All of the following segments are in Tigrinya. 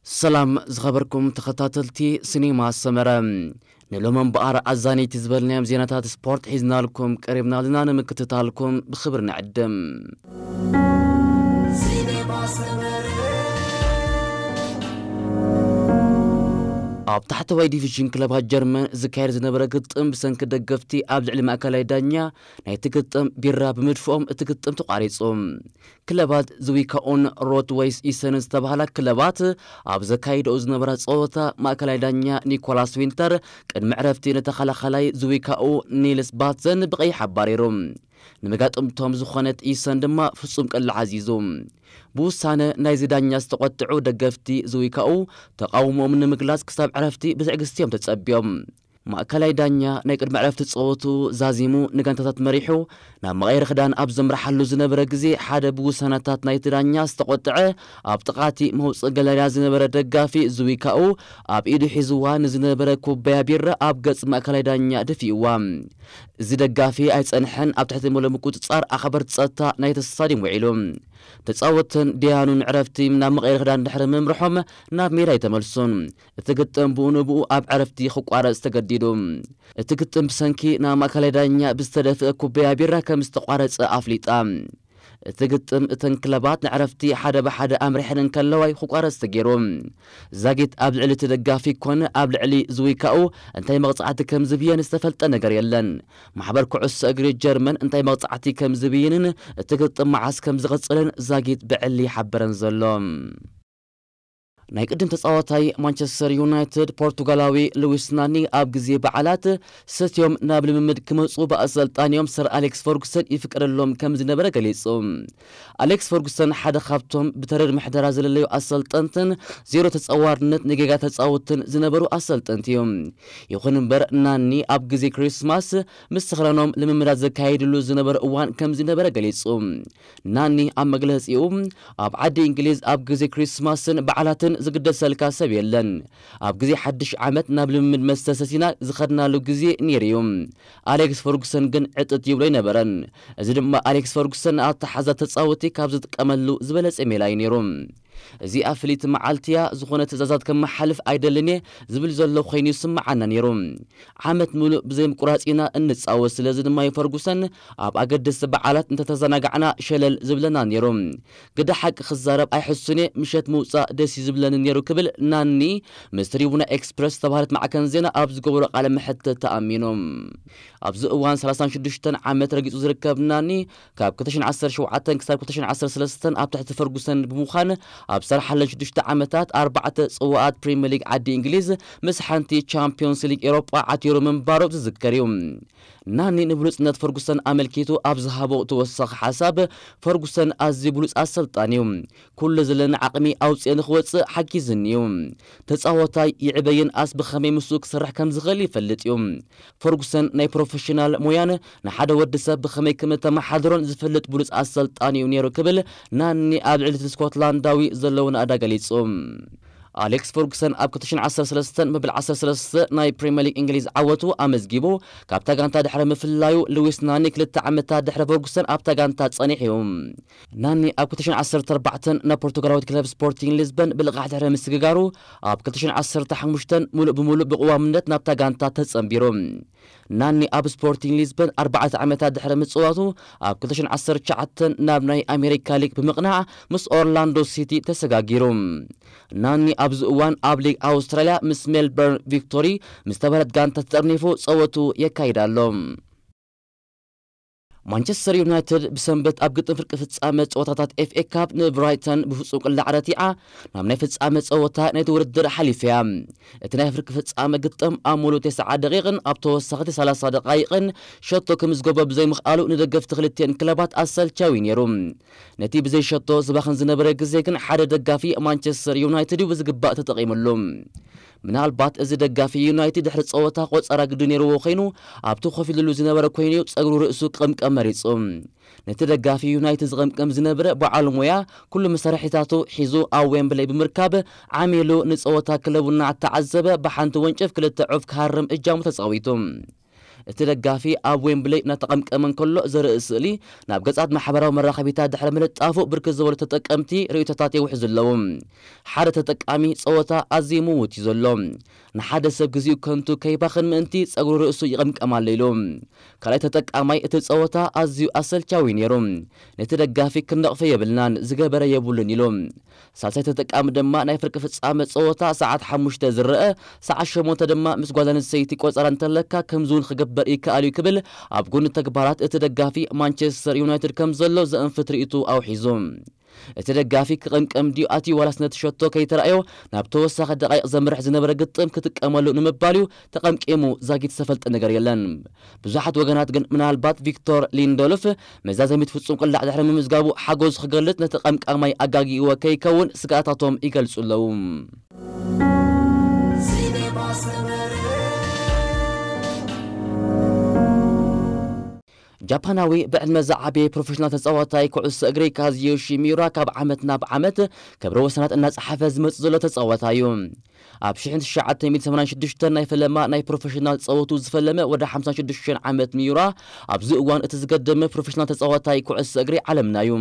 ሰላም ዝኸበርኩም ተኸታተልቲ ሲኔማ ሰመረ፣ ንሎም እምበኣር ኣዛነይቲ ዝበልናዮም ዜናታት ስፖርት ሒዝናልኩም ቀሪብና ኣለና። ንምክትታልኩም ብኽብሪ ንዕድም። ኣብ ታሕተዋይ ዲቪዥን ክለባት ጀርመን ዝካየድ ዝነበረ ግጥም ብሰንኪ ደገፍቲ ኣብ ልዕሊ ማእከላይ ዳኛ ናይቲ ግጥም ቢራ ብምድፍኦም እቲ ግጥም ተቋሪጹ። ክለባት ዝዊካኦን ሮት ወይስ ኢሰን ዝተባህላ ክለባት ኣብ ዘካይደኦ ዝነበራ ጸወታ ማእከላይ ዳኛ ኒኮላስ ዊንተር ቅድሚ ዕረፍቲ ንተኸላኸላይ ዝዊካኡ ኒልስ ባትዘን ብቐይሕ ኣባሪሩ። ንመጋጥምቶም ዝኾነት ኢሰን ድማ ፍጹም ቅላዕ ኣዚዙ። ብውሳነ ናይዚ ዳኛ ዝተቖጥዑ ደገፍቲ ዝዊካኡ ተቓውሞኦም ንምግላጽ ክሳብ ዕረፍቲ ብትዕግስቲ እዮም ተጸብዮም። ማእከላይ ዳኛ ናይ ቅድሚ ዕረፍቲ ጸወቱ ዛዚሙ ንጋንታታት መሪሑ ናብ መቐየሪ ክዳን ኣብ ዘምርሓሉ ዝነበረ ግዜ ሓደ ብውሳነታት ናይቲ ዳኛ ዝተቖጥዐ ኣብ ጥቓቲ መውጽኢ ገለርያ ዝነበረ ደጋፊ ዝዊካኡ ኣብ ኢዱ ሒዝዋ ንዝነበረ ኩባያ ቢራ ኣብ ገጽ ማእከላይ ዳኛ ደፊእዋ። እዚ ደጋፊ ኣይጸንሐን፣ ኣብ ትሕቲ ሙሉ ምቁጽጻር ኣኽበርቲ ጸጥታ ናይቲ ስታድዮም ውዒሉ። ተጻወትን ደያኑን ዕረፍቲ ናብ መቐየሪ ክዳን ድሕሪ ምምርሖም ናብ ሜዳ ኣይተመልሱን። እቲ ግጥም ብኡ ንብኡ ኣብ ዕረፍቲ ክቋረጽ ተገዲዱ። እቲ ግጥም ብሰንኪ ናብ ማእከላይ ዳኛ ብዝተደፍአ ኩባያ ቢራ ከም ዝተቋረጸ ኣፍሊጣ። እቲ ግጥም እተን ክለባት ንዕረፍቲ ሓደ ብሓደ ኣምሪሐን እንከለዋ እዩ ክቋረጽ ተገይሩ። ዛጊት ኣብ ልዕሊ እቲ ደጋፊ ኮነ ኣብ ልዕሊ ዝዊካኡ እንታይ መቕጻዕቲ ከም ዝብየን ዝተፈልጠ ነገር የለን። ማሕበር ኩዕሶ እግሪ ጀርመን እንታይ መቕጻዕቲ ከም ዝብይንን እቲ ግጥም መዓስ ከም ዝቕጽልን ዛጊት ብዕሊ ይሓበረን ዘሎ። ናይ ቅድም ተጻዋታይ ማንቸስተር ዩናይትድ ፖርቱጋላዊ ሉዊስ ናኒ ኣብ ግዜ በዓላት ሰትዮም ናብ ልምምድ ክመጹ ብኣሰልጣኒኦም ሰር ኣሌክስ ፈርጉሰን ይፍቀደሎም ከም ዝነበረ ገሊጹ። ኣሌክስ ፈርጉሰን ሓደ ካብቶም ብተረድ ምሕደራ ዘለለዩ ኣሰልጠንትን ዜሮ ተጻዋርነት ንጌጋ ተጻውትን ዝነበሩ ኣሰልጠንቲ እዩ። ይኹን እምበር ናኒ ኣብ ግዜ ክሪስማስ ምስ ተኽለኖም ልምምዳት ዘካየድሉ ዝነበረ እዋን ከም ዝነበረ ገሊጹ። ናኒ ኣብ መግለጺኡ፣ ኣብ ዓዲ እንግሊዝ ኣብ ግዜ ክሪስማስን በዓላትን ዝግደሰልካ ሰብ የለን። ኣብ ግዜ ሓድሽ ዓመት ናብ ልምምድ መስተ ሰሲና ዝኸድናሉ ግዜ ነይሩ እዩ። ኣሌክስ ፈርጉሰን ግን ዕጥጥ ይብሎ ኣይነበረን። እዚ ድማ ኣሌክስ ፈርጉሰን ንኣተሓዛ ተጻወቲ ካብ ዝጥቀመሉ ዝበለጸ ሜላ እዩ ነይሩ። እዚኣ ፍልይቲ መዓልቲ እያ፣ ዝኾነ ትእዛዛት ከመሓልፍ ኣይደልን እየ ዝብል ዘሎ ኮይኑ ይስምዓና ነይሩ። ዓመት ምሉእ ብዘይ ምቁራጽ ኢና እንጻወት፣ ስለዚ ድማ እዩ ፈርጉሰን ኣብ ኣገደስቲ በዓላት እንተተዘናጋዕና ሸለል ዝብለና ነይሩ። ግደ ሓቂ ክዛረብ ኣይሕሱን እየ፣ ምሸት ምውጻእ ደስ እዩ ዝብለኒ ነይሩ ክብል ናኒ ምስ ትሪቡና ኤክስፕረስ ዝተባህለት ማዕከን ዜና ኣብ ዝገበሮ ቃለ መሕትት ተኣሚኑ። ኣብዚ እዋን ሰላሳን ሽዱሽተን ዓመት ረጊጹ ዝርከብ ናኒ ካብ ክልተ ሽሕን ዓሰርተ ሸውዓተን ክሳብ ክልተ ሽሕን ዓሰርተ ሰለስተን ኣብ ትሕቲ ፈርጉሰን ብምዃን ኣብ ዝሰርሓለን ሽዱሽተ ዓመታት ኣርባዕተ ጽዋኣት ፕሪምየር ሊግ ዓዲ እንግሊዝ ምስ ሓንቲ ቻምፒዮንስ ሊግ ኤሮጳ ዓቲሩ ምንባሩ ዝዝከር እዩ። ናኒ ንብሉጽነት ፈርጉሰን ኣመልኪቱ ኣብ ዝሃቦ ተወሳኺ ሓሳብ፣ ፈርጉሰን ኣዝዩ ብሉጽ ኣሰልጣኒ እዩ። ኩሉ ዘለኒ ዓቕሚ ኣውጽኤ ንኽወጽእ ሓጊዝኒ እዩ። ተጻዋታይ ይዕበይን ኣስ ብኸመይ ምስኡ ክሰርሕ ከም ዝኽእል ይፈልጥ እዩ። ፈርጉሰን ናይ ፕሮፌሽናል ሞያን ንሓደ ወዲ ሰብ ብኸመይ ከም እተመሓድሮን ዝፈልጥ ብሉጽ ኣሰልጣኒ እዩ ነይሩ ክብል ናኒ ኣብ ልዕሊ እቲ ስኮትላንዳዊ ዘለዎ ናእዳ ገሊጹ። ኣሌክስ ፈርጉሰን ኣብ ክልተ ሽሕን ዓሰርተ ሰለስተን መበል ዓሰርተ ሰለስተ ናይ ፕሪምየር ሊግ እንግሊዝ ዓወቱ ኣመዝጊቡ ካብታ ጋንታ ድሕሪ ምፍላዩ፣ ሉዊስ ናኒ ክልተ ዓመታት ድሕሪ ፈርጉሰን ኣብታ ጋንታ ጸኒሑ እዩ። ናኒ ኣብ ክልተ ሽሕን ዓሰርተ ኣርባዕተን ናብ ፖርቱጋላዊት ክለብ ስፖርቲንግ ሊዝበን ብልቓሕ ድሕሪ ምስግጋሩ፣ ኣብ ክልተ ሽሕን ዓሰርተ ሓሙሽተን ሙሉእ ብሙሉእ ብቅዋምነት ናብታ ጋንታ ተጸንቢሩ። ናኒ ኣብ ስፖርቲንግ ሊዝበን ኣርባዕተ ዓመታት ድሕሪ ምጽዋቱ፣ ኣብ ክልተ ሽሕን ዓሰርተ ትሽዓተን ናብ ናይ ኣሜሪካ ሊግ ብምቕናዕ ምስ ኦርላንዶ ሲቲ ተሰጋጊሩ። ናኒ ኣብዚ እዋን ኣብ ሊግ ኣውስትራልያ ምስ ሜልበርን ቪክቶሪ ምስ ተባህለት ጋንታ ተጠርኒፉ ጸወቱ የካይድ ኣሎ። ማንቸስተር ዩናይትድ ብሰንበት ኣብ ግጥም ፍርቂ ፍጻመ ጸወታታት ኤፍ ኤ ካፕ ንብራይተን ብፍጹም ቅላዕ ረቲዓ ናብ ናይ ፍጻመ ጸወታ ናይቲ ውድድር ሓሊፈያ። እቲ ናይ ፍርቂ ፍጻመ ግጥም ኣብ ሙሉእ ተስዓ ደቂቕን ኣብ ተወሳኺቲ ሰላሳ ደቓይቕን ሸቶ ክምዝገቦ ብዘይምኽኣሉ ንደገፍቲ ክልቲአን ክለባት ኣሰልቻዊ ነይሩ። ነቲ ብዘይ ሸቶ ዝባኽን ዝነበረ ግዜ ግን ሓደ ደጋፊ ማንቸስተር ዩናይትድ እዩ ብዝግባእ ተጠቒምሉ። ምናልባት እዚ ደጋፊ ዩናይትድ ድሕሪ ጸወታ ቆጸራ ግዲ ነይርዎ ኮይኑ ኣብቲ ኮፍ ኢሉሉ ዝነበረ ኮይኑ እዩ ጸጉሩ ርእሱ ክቕምቀም መሪጹ። ነቲ ደጋፊ ዩናይትድ ዝቕምቀም ዝነበረ በዓል ሞያ ኩሉ መሳርሒታቱ ሒዙ ኣብ ዌምብለይ ብምርካብ ዓሚሉ ንጸወታ ክለቡ እናተዓዘበ ብሓንቲ ወንጭፍ ክልተ ዑፍ ክሃርም እጃሙ ተጻዊቱ። እቲ ደጋፊ ኣብ ዌምብለይ እናተቐምቀመ እንከሎ ዘርኢ ስእሊ ናብ ገጻት ማሕበራዊ መራኸቢታት ድሕሪ ምልጣፉ፣ ብርክት ዝበሉ ተጠቀምቲ ርእይቶታት የውሕዙ ኣለዉ። ሓደ ተጠቃሚ፣ "ጸወታ ኣዝዩ ምዉት እዩ ዘሎ። ንሓደ ሰብ ግዜኡ ከንቱ ከይባኽን ምእንቲ ጸጉሪ ርእሱ ይቕምቀም ኣሎ" ኢሉ። ካልኣይ ተጠቃማይ፣ "እቲ ጸወታ ኣዝዩ ኣሰልቻዊ ነይሩ። ነቲ ደጋፊ ክንነቕፎ የብልናን፣ ዝገበረ የብሉን" ኢሉ። ሳልሳይ ተጠቃሚ ድማ፣ "ናይ ፍርቂ ፍጻመ ጸወታ ሰዓት ሓሙሽተ ዝረአ፣ ሰዓት ሸሞንተ ድማ ምስ ጓል ኣንስተይቲ ቆጸራ እንተለካ ከምዚ እውን ክግበር ይከኣል እዩ" ክብል ኣብ ጎኒ ተግባራት እቲ ደጋፊ ማንቸስተር ዩናይትድ ከም ዘሎ ዘእንፍት ርእይቱ ኣውሒዙ። እቲ ደጋፊ ክቕምቀም ድዩ ኣትዩ ዋላስ ነቲ ሸቶ ከይተራእዮ ናብ ተወሳኺ ደቃይቕ ዘምርሕ ዝነበረ ግጥም ክጥቀመሉ ንምባል እዩ ተቐምቂሙ፣ ዛጊት ዝተፈልጠ ነገር የለን። ብዙሓት ወገናት ግን ምናልባት ቪክቶር ሊንደሎፍ መዛዘሚት ፍጹም ቅላዕ ድሕሪ ምምዝጋቡ ሓጎስ ክገልጽ ነቲ ቀምቃማይ ኣጋጊእዎ ከይከውን ስግኣታቶም ይገልጹ ኣለዉ። ጃፓናዊ ብዕድመ ዝዓበየ ፕሮፌሽናል ተጻዋታይ ኩዕሶ እግሪ ካዝዮሺ ሚዩራ ካብ ዓመት ናብ ዓመት ክብረ ወሰናት እናጸሓፈ ዝመጽእ ዘሎ ተጻዋታይ እዩ። ኣብ ሽሕን ትሽዓተ ሚእትን ሰማንያን ሽዱሽተን ናይ ፈለማ ናይ ፕሮፌሽናል ጸወቱ ዝፈለመ ወዲ ሓምሳን ሽዱሽተን ዓመት ሚዩራ፣ ኣብዚ እዋን እቲ ዝገደመ ፕሮፌሽናል ተጻዋታይ ኩዕሶ እግሪ ዓለምና እዩ።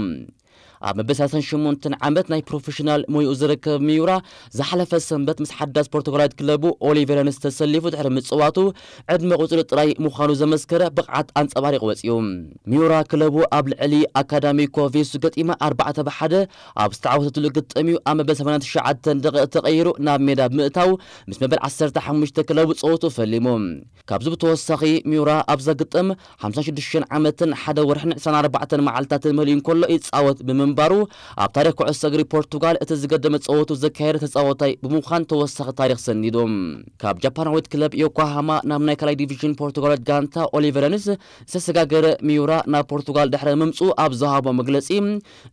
ኣብ መበል ሰላሳን ሸሞንተን ዓመት ናይ ፕሮፌሽናል ሞይኡ ዝርከብ ሚዩራ፣ ዝሓለፈ ሰንበት ምስ ሓዳስ ፖርቱጋላዊት ክለቡ ኦሊቬረንስ ተሰሊፉ ድሕሪ ምጽዋቱ፣ ዕድመ ቁጽሪ ጥራይ ምዃኑ ዘመስከረ ብቕዓት ኣንጸባሪቑ ወጺኡ። ሚዩራ ክለቡ ኣብ ልዕሊ ኣካዳሚኮ ቬሱ ገጢማ ኣርባዕተ ብሓደ ኣብ ዝተዓወተትሉ ግጥም እዩ ኣብ መበል ሰማንያን ትሽዓተን ደቂቕ ተቐይሩ ናብ ሜዳ ብምእታው፣ ምስ መበል ዓሰርተ ሓሙሽተ ክለቡ ጸወቱ ፈሊሙ። ካብዚ ብተወሳኺ፣ ሚዩራ ኣብዛ ግጥም ሓምሳን ሽዱሽተን ዓመትን ሓደ ወርሕን ዕስራን ኣርባዕተን መዓልታትን መሊኡ እንከሎ ይጻወት ብምንባሩ፣ ኣብ ታሪኽ ኩዕሶ እግሪ ፖርቱጋል እቲ ዝገደመ ጸወቱ ዘካየደ ተጻዋታይ ብምዃን ተወሳኺ ታሪኽ ሰኒዱ። ካብ ጃፓናዊት ክለብ ዮኮሃማ ናብ ናይ ካልኣይ ዲቪዥን ፖርቱጋላዊት ጋንታ ኦሊቨረንስ ዝተሰጋገረ ሚዩራ ናብ ፖርቱጋል ድሕሪ ምምጽኡ ኣብ ዝሃቦ መግለጺ፣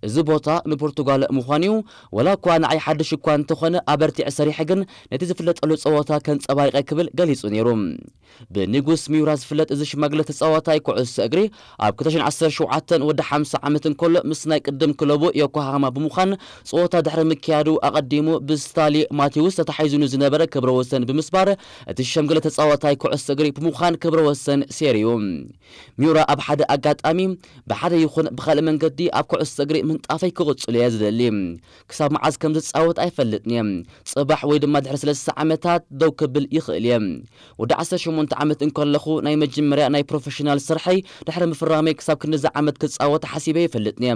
"እዚ ቦታ ንፖርቱጋል ምዃን እዩ። ወላ እኳ ንዓይ ሓድሽ እኳ እንተኾነ፣ ኣበርቲዐ ሰሪሐ ግን ነቲ ዝፍለጠሉ ጸወታ ከንጸባርቐ" ክብል ገሊጹ ነይሩ። ብንጉስ ሚዩራ ዝፍለጥ እዚ ሽማግለ ተጻዋታይ ኩዕሶ እግሪ፣ ኣብ ክልተ ሽሕን ዓሰርተ ሸውዓተን ወዲ ሓምሳ ዓመት እንከሎ ምስ ናይ ቅድም ክለቡ ዮኮሃማ ብምዃን ጸወታ ድሕሪ ምክያዱ፣ ኣቐዲሙ ብስታሊ ማቴዎስ ተታሒዙ ንዝነበረ ክብረ ወሰን ብምስባር፣ እቲ ሸምግለ ተጻዋታይ ኩዕሶ እግሪ ብምዃን ክብረ ወሰን ሴርዩ። ሚዩራ ኣብ ሓደ ኣጋጣሚ፣ "ብሓደ ይኹን ብኻልእ መንገዲ ኣብ ኩዕሶ እግሪ ምንጣፈይ ክቕጽል እየ ዝደሊ። ክሳብ መዓዝ ከም ዝጻወት ኣይፈልጥን እየ። ጽባሕ ወይ ድማ ድሕሪ ሰለስተ ዓመታት ደው ክብል ይኽእል እየ። ወዲ ዓሰርተ ሸሞንተ ዓመት እንከለኹ ናይ መጀመርያ ናይ ፕሮፌሽናል ስርሐይ ድሕሪ ምፍራመይ ክሳብ ክንድዚ ዓመት ክጻወት ሓሲበ ኣይፈልጥን እየ።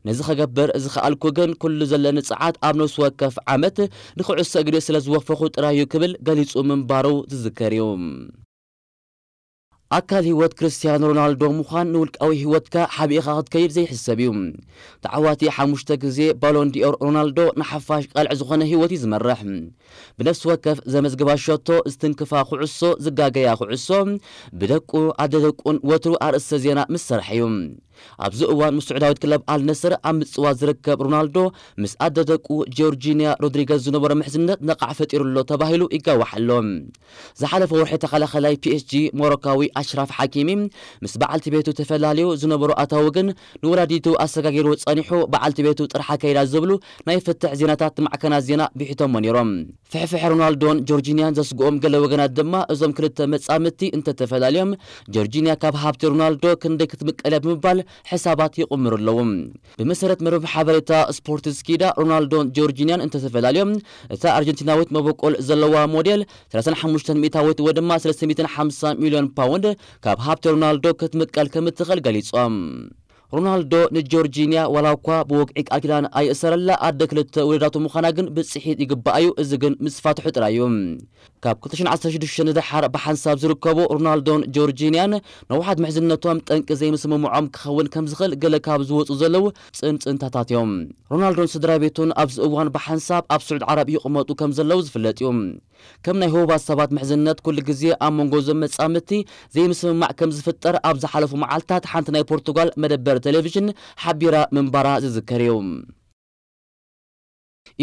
ነዚ ከገብር ዝኸኣልኩ ግን ኩሉ ዘለኒ ጸዓት ኣብ ነፍሲ ወከፍ ዓመት ንኩዕሶ እግሪ ስለ ዝወፈኹ ጥራይ እዩ" ክብል ገሊጹ ምንባሩ ዝዝከር እዩ። ኣካል ህይወት ክርስቲያኖ ሮናልዶ ምዃን ንውልቃዊ ህይወትካ ሓቢእኻ ክትከይድ ዘይሕሰብ እዩ። ተዓዋቲ ሓሙሽተ ግዜ ባሎን ዲኦር ሮናልዶ ንሓፋሽ ቃልዕ ዝኾነ ህይወት እዩ ዝመርሕ። ብነፍሲ ወከፍ ዘመዝግባ ሸቶ፣ ዝትንክፋ ኩዕሶ፣ ዝጋገያ ኩዕሶ፣ ብደቁ ኣደ ደቁን ወትሩ ኣርእስተ ዜና ምስ ሰርሐ እዩ። ኣብዚ እዋን ምስ ስዑዳዊት ክለብ ኣልነስር ኣብ ምጽዋት ዝርከብ ሮናልዶ፣ ምስ ኣደ ደቁ ጆርጂንያ ሮድሪገዝ ዝነበሮ ምሕዝነት ነቓዕ ፈጢሩ ኣሎ ተባሂሉ ይጋዋሕ ኣሎ። ዝሓለፈ ወርሒ ተኸላኸላይ ፒ ኤስ ጂ ሞሮካዊ ኣሽራፍ ሓኪሚ ምስ በዓልቲ ቤቱ ተፈላለዩ ዝነበሩ ኣታዊ ግን ንወላዲቱ ኣሰጋጊርዎ ጸኒሑ፣ በዓልቲ ቤቱ ጥርሓ ከይዳ ዝብሉ ናይ ፍትሕ ዜናታት ማዕከናት ዜና ብሒቶሞ ነይሮም። ፍሕፍሕ ሮናልዶን ጆርጂንያን ዘስግኦም ገለ ወገናት ድማ፣ እዞም ክልተ መጻምድቲ እንተተፈላለዮም፣ ጆርጂንያ ካብ ሃብቲ ሮናልዶ ክንደይ ክትምቀል እያ ብምባል ሕሳባት ይቕምሩ ኣለዉ። ብመሰረት መርበብ ሓበሬታ ስፖርትስኪዳ፣ ሮናልዶን ጆርጂንያን እንተተፈላለዮም፣ እታ ኣርጀንቲናዊት መበቆል ዘለዋ ሞዴል ሰላሳን ሓሙሽተን ሚእታዊት ወይ ድማ ሰለስተ ሚእትን ሓምሳን ሚልዮን ፓውንድ ካብ ሃብቲ ሮናልዶ ክትምቀል ከም እትኽእል ገሊጾም። ሮናልዶ ንጆርጂንያ ዋላ እኳ ብወግዒ ቃል ኪዳን ኣይእሰረላ፣ ኣደ ክልተ ውሉዳቱ ምዃና ግን ብጽሒት ይግባኣ እዩ። እዚ ግን ምስ ፋትሑ ጥራይ እዩ። ካብ ክልተ ሽሕን ዓሰርተ ሽዱሽተን ንደሓር ብሓንሳብ ዝርከቡ ሮናልዶን ጆርጂንያን ነውሓት ምሕዝነቶም ጠንቂ ዘይምስምምዖም ክኸውን ከም ዝኽእል ገለ ካብ ዝወጹ ዘለዉ ጽንጽንታታት እዮም። ሮናልዶን ስድራ ቤቱን ኣብዚ እዋን ብሓንሳብ ኣብ ስዑድ ዓረብ ይቕመጡ ከም ዘለዉ ዝፍለጥ እዩ። ከም ናይ ህቡባት ሰባት ምሕዝነት ኩሉ ግዜ ኣብ መንጎ እዞም መጻምድቲ ዘይምስምማዕ ከም ዝፍጠር ኣብ ዝሓለፉ መዓልታት ሓንቲ ናይ ፖርቱጋል መደበር ቴሌቪዥን ሓቢራ ምንባራ ዝዝከር እዩ።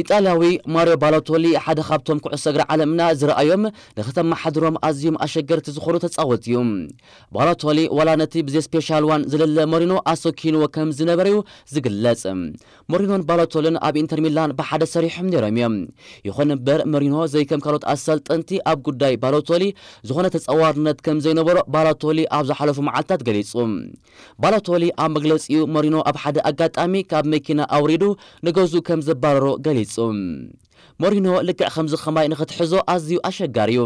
ኢጣልያዊ ማሪዮ ባሎቶሊ ሓደ ካብቶም ኩዕሶ እግሪ ዓለምና ዝረኣዮም ንኽተመሓድሮም ኣዝዮም ኣሸገርቲ ዝኾኑ ተጻወትቲ እዩ። ባሎቶሊ ዋላ ነቲ ብዘይ ስፔሻል ዋን ዝልለ ሞሪኖ ኣሰኪንዎ ከም ዝነበረ እዩ ዝግለጽ። ሞሪኖን ባሎቶልን ኣብ ኢንተር ሚላን ብሓደ ሰሪሖም ነይሮም እዮም። ይኹን እምበር ሞሪኖ ዘይከም ካልኦት ኣሰልጠንቲ ኣብ ጉዳይ ባሎቶሊ ዝኾነ ተጻዋርነት ከም ዘይነበሮ ባሎቶሊ ኣብ ዝሓለፉ መዓልታት ገሊጹ። ባሎቶሊ ኣብ መግለጺኡ ሞሪኖ ኣብ ሓደ ኣጋጣሚ ካብ መኪና ኣውሪዱ ንገዝኡ ከም ዘባረሮ ገሊጹ። ሞሪኖ ልክዕ ከምዚ ከማይ ንኽትሕዞ ኣዝዩ ኣሸጋሪ እዩ።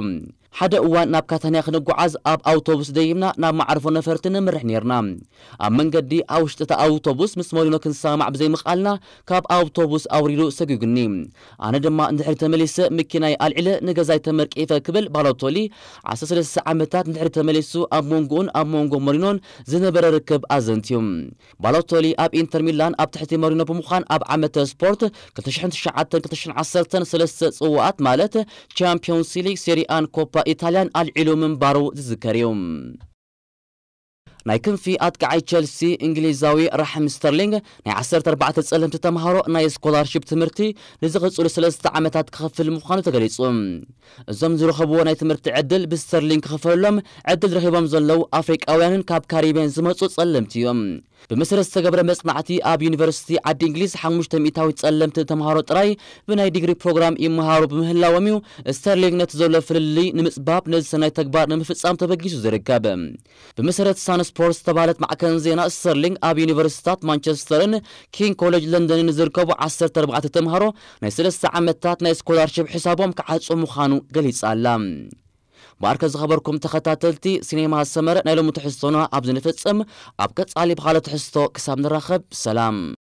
ሓደ እዋን ናብ ካታንያ ክንጓዓዝ ኣብ ኣውቶቡስ ደይብና ናብ መዓርፎ ነፈርቲ ነምርሕ ነይርና። ኣብ መንገዲ ኣብ ውሽጢ እታ ኣውቶቡስ ምስ ሞሪኖ ክንሰማማዕ ብዘይምኽኣልና ካብ ኣውቶቡስ ኣውሪዱ ሰጒጉኒ። ኣነ ድማ ንድሕሪ ተመሊሰ መኪናይ ኣልዒለ ንገዛይ ተመርቂፈ ክብል ባሎቶሊ ዓሰርተ ሰለስተ ዓመታት ንድሕሪ ተመሊሱ ኣብ መንጎኡን ኣብ መንጎ ሞሪኖን ዝነበረ ርክብ ኣዘንትዩ። ባሎቶሊ ኣብ ኢንተር ሚላን ኣብ ትሕቲ ሞሪኖ ብምዃን ኣብ ዓመተ ስፖርት ክልተ ሽሕን ትሽዓተን ክልተ ሽሕን ዓሰርተን ሰለስተ ጽዋኣት ማለት ቻምፒዮንስ ሊግ፣ ሴሪኣን ኮፓ ኢታልያን ኣልዒሉ ምንባሩ ዝዝከር እዩ። ናይ ክንፊ ኣጥቃዓይ ቸልሲ እንግሊዛዊ ራሕም ስተርሊንግ ናይ ዓሰርተ ኣርባዕተ ጸለምቲ ተምሃሮ ናይ ስኮላርሺፕ ትምህርቲ ንዝቕጽሉ ሰለስተ ዓመታት ክኸፍል ምዃኑ ተገሊጹ። እዞም ዝረኸብዎ ናይ ትምህርቲ ዕድል ብስተርሊንግ ክኽፈለሎም ዕድል ረኺቦም ዘለዉ ኣፍሪቃውያንን ካብ ካሪብያን ዝመጹ ጸለምቲ እዮም። ብመሰረት ዝተገብረ መጽናዕቲ ኣብ ዩኒቨርሲቲ ዓዲ እንግሊዝ ሓሙሽተ ሚእታዊት ጸለምቲ ተምሃሮ ጥራይ ብናይ ዲግሪ ፕሮግራም ይመሃሩ ብምህላዎም እዩ ስተርሊንግ ነቲ ዘሎ ፍልልይ ንምጽባብ ነዚ ሰናይ ተግባር ንምፍጻም ተበጊሱ ዝርከብ። ብመሰረት ሳን ስፖርት ዝተባህለት ማዕከን ዜና ስተርሊንግ ኣብ ዩኒቨርሲታት ማንቸስተርን ኪንግ ኮሌጅ ለንደንን ዝርከቡ ዓሰርተ ኣርባዕተ ተምሃሮ ናይ ሰለስተ ዓመታት ናይ ስኮላርሺፕ ሕሳቦም ክዓጹ ምዃኑ ገሊጻ ኣላ። ባርከ ዝኸበርኩም ተኸታተልቲ ሲኔማ ሰመረ ናይ ሎሚ ትሕዝቶና ኣብዚ ንፍጽም። ኣብ ቀጻሊ ብኻልእ ትሕዝቶ ክሳብ ንራኸብ ሰላም።